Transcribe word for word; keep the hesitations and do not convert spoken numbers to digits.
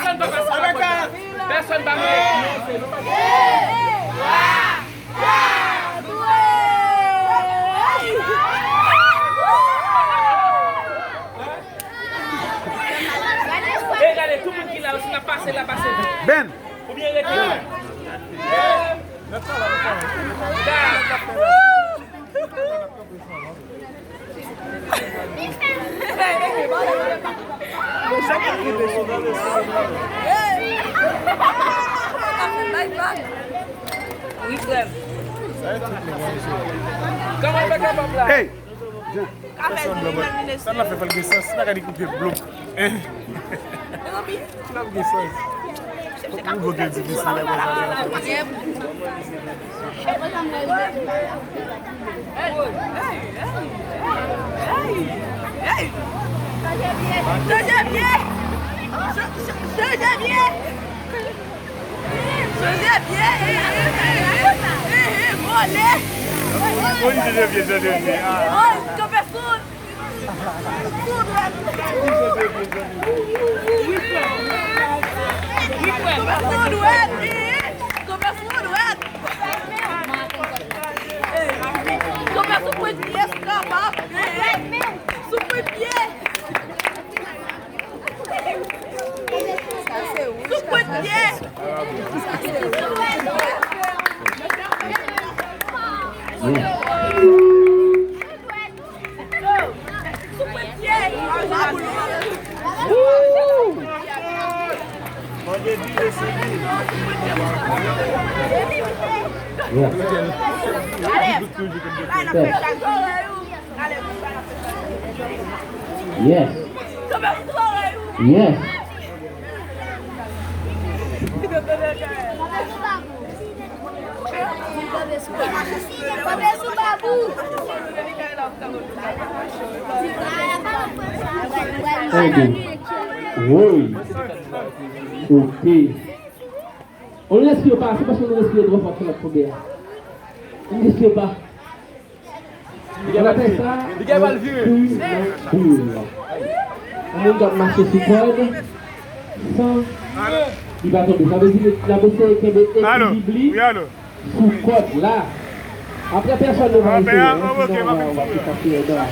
Pèsonn pa pase la pòt la. Pèsonn pa pase. E gade, tout moun ki la, si n ap pase la, pase vit. Ben. Oubyen rete la. Hey! Sa n ap fè fè l gen sans, si n ta ka di koute blok. Sa n ap gen sans. Ou vle difisil la konsa. Chanje pye! Chanje pye! Chanje pye! Vole! Chanje pye, chanje pye. Kanpe sou! Sou dwèt! Kanpe sou dwèt! Kanpe sou dwèt! Kanpe sou pwen pye, si kapab! Sou pwen pye! Sou pwen pye! Yes. Yes. Tande. Woy. Ok. On respire pa, se paske nou respire twò fò ak fenèt tonbe a. On respire pa. Yo apèl sa, on pur nan boul. On moun k ap mache sou kòd san li pa tonbe. Sa vle di l ap eseye kenbe ekilib li sou kòd la. Apre pèsonn yo va eseye, sinon w ap kase yon dwa.